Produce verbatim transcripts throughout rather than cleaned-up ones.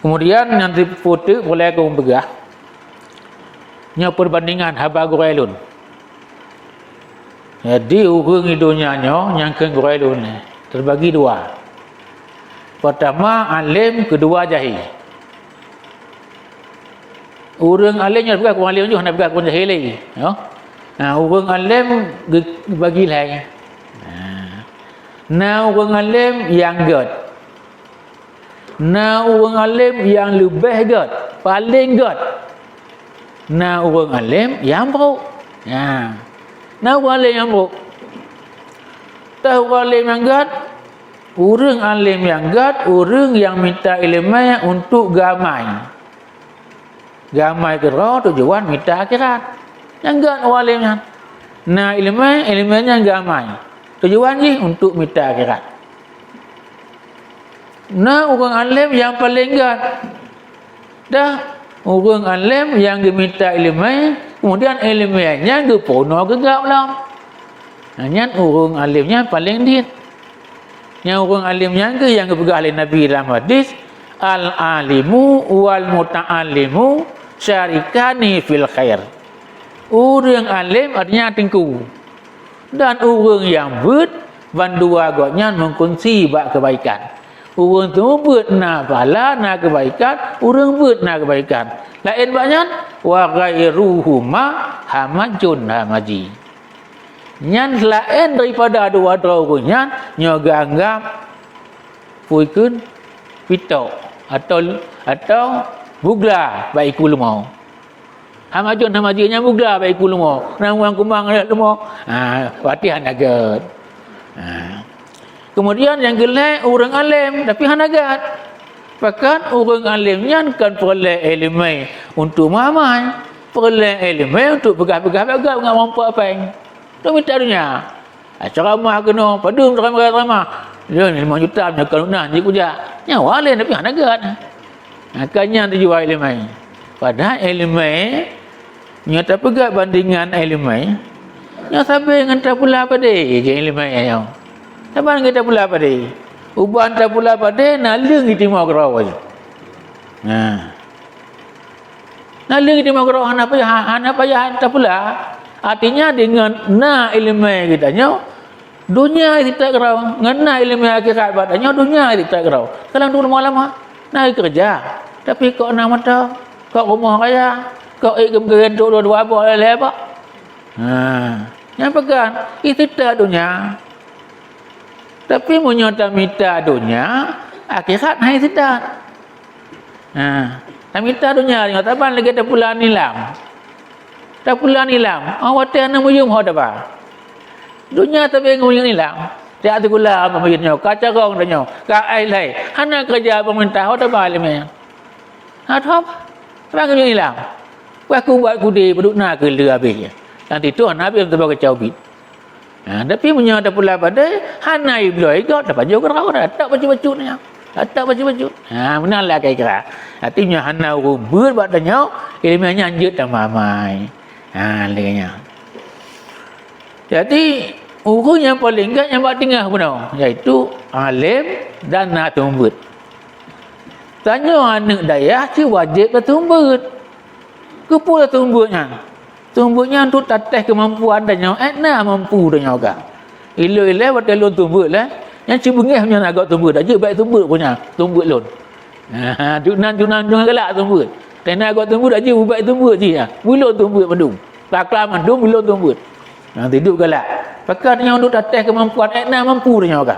Keumudian nyang siputeuk peureulée keu peugah, nyoe peureubandingan haba gurée lôn. Jadi, ureuëng di donya nyoe nyang kheun gurée lôn teubagi dua. Peurtama além, keudua jahé. Ureuëng além nyoe peugah keu além nyoe hana peugah keu jahé lé. Nyoe. Nah, ureuëng além geubagi lhée. Nah. Na ureuëng além nyang gét. Na ureuëng além nyang leubeh gét, paleng gét. Na ureuëng além nyang brok. Nah. Na ureuëng além nyang brok. Teuh ureuëng além nyang gét, ureuëng além nyang gét, ureuëng nyang mita iéleumé untuk geuamai. Geuamai keudroe tujuan mita akhirat. Nyang gét ureuëng além nyan. Na iéleumé, iéleumé nyan geuamai. Tujuan jih untuk mita akhirat. Na ureuëng além nyang paleng gét. Dah, ureuëng além nyang geumita iéleumé, keumudian iéleumé nyan geupeurunoe keu gab lom. Nah, nyan ureuëng além nyan paleng dit. Nyang ureuëng além nyan kheueh nyang geupeugah lé Nabi lam hadis, "Al-alimu wal muta'allimu syarikani fil khair." Ureuëng além artinya teungku. Dan ureuëng nyang beuet, bandua gobnyan meukunsi bak keubaikan. Ureuëng seumeubeuet na pahala, na keubaikan, ureuëng beuet na keubaikan. Laén bak nyan, "Wa ghairuhuma hamajun hamaji." Nyan laén daripada dua droe ureuëng nyan, nyoe geuanggab peue kheun pitok atau, atau bugla bak iku leumo. Hamajun hamaji nyan bugla bak iku leumo. Nang ureuëng kumang leumo. Ha, watée hana gét. Ha. Keumudian nyang keulhée ureuëng além tapi hana gét. Pakon ureuëng além nyan kon peureulée iéleumé untuk meuamai, peureulée iéleumé untuk peugah-peugah bak gab ngon meurumpok péng. Untuk mita donya. Ah, ceramah keunoe, padum ceramah-ceramah. Lôn limong juta meunyoe ka lunas jikujak. Nyawa lé tapi hana gét. Nah, ka nyan tujuan iéleumé. Padahai iéleumé nyoe tapeugah bandingan iéleumé, nyoe sabe ngon tapula padé jih iéleumé nyoe. Saban ngon tapula padé. Uban tapula padé na leueng jitimoe keudroe. Nah. Na leueng jitimoe keudroe hana payah, hana payah tapula. Artinya deungon na iéleumé geutanyoe, donya jiteuka keudroe, ngon na iéleumé akhirat bak tanyoe, donya jiteuka keudroe. Kalon tu lama-lama na keureuja, tapi kok na moto, kok rumoh raya, kok ék geumeugeuen tu dua-dua boh lhée boh. Ha, nyang peugah, jiteuka donya. Tapi meunyoe tamita donya, akhirat hai sitat. Ha, tamita donya nyoe saban lagée tapula nilam. Tapula nilam, oh watée hana meuyuem ho taba. Donya sabe ngon meuyuem nilam. Tiak sikula meuyuem nyoe, ka carông tanyoe, ka ai lhée. Hana keureuja pemerintah ho taba iéleumé. Ha, taba. Saban ngon meuyuem nilam. Wah kubat kudé padub na keu lé abéh. Dan situ hana abéh taba keucau bit. Ha, tapi meunyoe tapula padé, hana ibloe igob, tapajoh keudroe, tatak bacut-bacut nyan. Tatak bacut-bacut. Ha, meunan lah kira-kira. Artinya hana ureuëng beuet bak tanyoe, iéleumé nyan jeuet tamamai. Ha, lagée nyan. Jadi, ureuëng nyang paleng gét nyang bak teungoh bunoe, yaitu além dan na seumeubeuet. Tanyoe aneuëk dayah cit wajéb taseumeubeuet. Keupeue taseumeubeuet nyan? Seumeubeuet nyan untuk tatéh keumampuan tanyoe, ék na mampu tanyoe ka. Ilée-ilée watée lôn seumeubeuet lé, nyan cit beungéh nyan agak seumeubeuet, dak jeuet bék seumeubeuet peue nyan, seumeubeuet lôn. Ha, duek nan, duek nan, duek nan galak seumeubeuet. Teuh na agak seumeubeuet, dak jeuet bék seumeubeuet jih nyan. Beu lôn seumeubeuet mandum. Takla mandum beu lôn seumeubeuet. Nah, sidroe galak. Pakon tanyoe untuk tatéh keumampuan, ék na mampu tanyoe ka.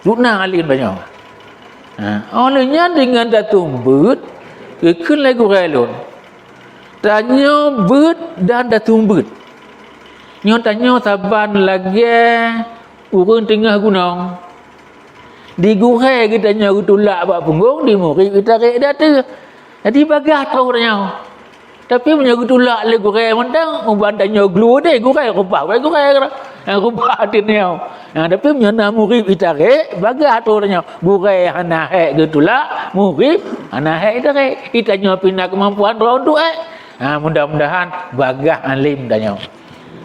Duek nan além tanyoe. Ha, óh lheueh nyan deungon taseumeubeuet, geukheun lé gurée lôn. Tanyoe beuet dan taseumeubeuet. Nyoe tanyoe saban lagée ureuëng teungoh gunong. Di gurée geutanyoe geutulak bak punggong, di murit geutarek di ateueh. Jadi bagaih troh tanyoe. Tapi meunyoe geutulak lé gurée mantong, uban tanyoe glu deh gurée, reubah wai gurée, reubah ateueh nyoe. Nah, tapi meunyoe na murit itarek, bagaih troh tanyoe. Gurée hana hék geutulak, murit hana hék itarek. Itanyoe pih na keumampuan droe untuk hék. Ha, mudah-mudahan bagaih além tanyoe.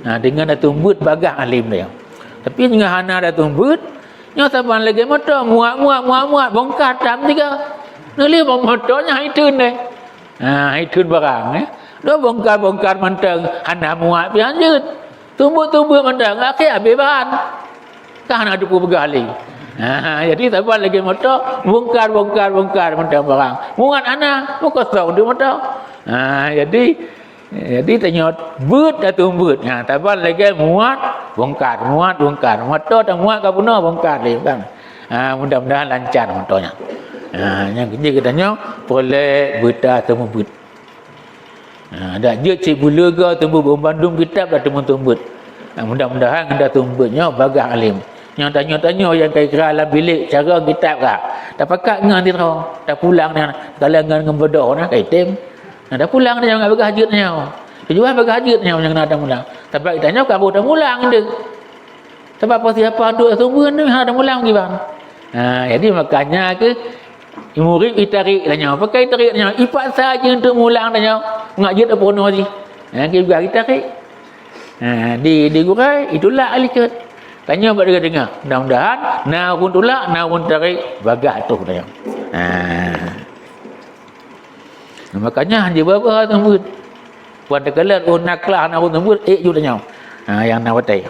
Ha, deungon taseumeubeuet bagaih além tanyoe. Tapi deungon hana taseumeubeuet, nyoe saban lagée moto, muat-muat, muat-muat, bongkar tam tiga. Neulheueh bak moto nyan hai theun deh. Ha, hai theun barang, eh. Dua bongkar-bongkar mantong hana muat pih hanjeuet. Tumbot-tumbot mantong akhé habéh bahan. Ka hana teupeu peugah lé. Ha, jadi saban lagèe moto, bongkar-bongkar-bongkar mantong barang. Muat hana, meukosong di moto. Ha, jadi Jadi tanyoe beuet ateueh beuet. Ha, saban lagèe muat, bongkar, muat, bongkar. Moto tamuat ka peunoh, bongkar lé kan. Ha, mudah-mudahan lancar moto nyan. Ha, nyang keujeuet geutanyoe polek beuta seumeubeuet. Ha, dak jeuet cit beuleugô seumeubeuet, bandum kitab dak teumeu seumeubeuet. Ha, mudah-mudahan geutanyoe seumeubeuet nyoe bagaih alim. Nyoe tanyoe-tanyoe nyang ka ikra lam bilék, carông kitab ka. Tapakat ngon sidroe, tapulang nyan, takalon ngon, ngon bodoh na, ka item. Nah, tapulang tanyoe ngon bagaih jeuet tanyoe. Tujuan bagaih jeuet tanyoe nyang na tamulang. Sabab tanyoe ka boh tamulang deuh. Sabab apa siapa duk sumber ni hana tamulang kiban. Ha, jadi makanya ke murid itarik tanyoe. Pakai itarik tanyoe. Ipaksa jeuet untuk mulang tanyoe. Ngat jeuet apa keunoe jih. Ha, ke juga itarik. Ha, di, di gurai, itulak likot. Tanyoe bak deungoe-deungoe. Mudah-mudahan, na ureueng tulak, na ureueng tarik, bagaih troh tanyoe. Ha. Makanya, hana jeuet bagaih seumeubeuet. Wan teukalon, oh, na klah, na ureueng seumeubeuet, ék ju tanyoe. Ha, nyang na watèe.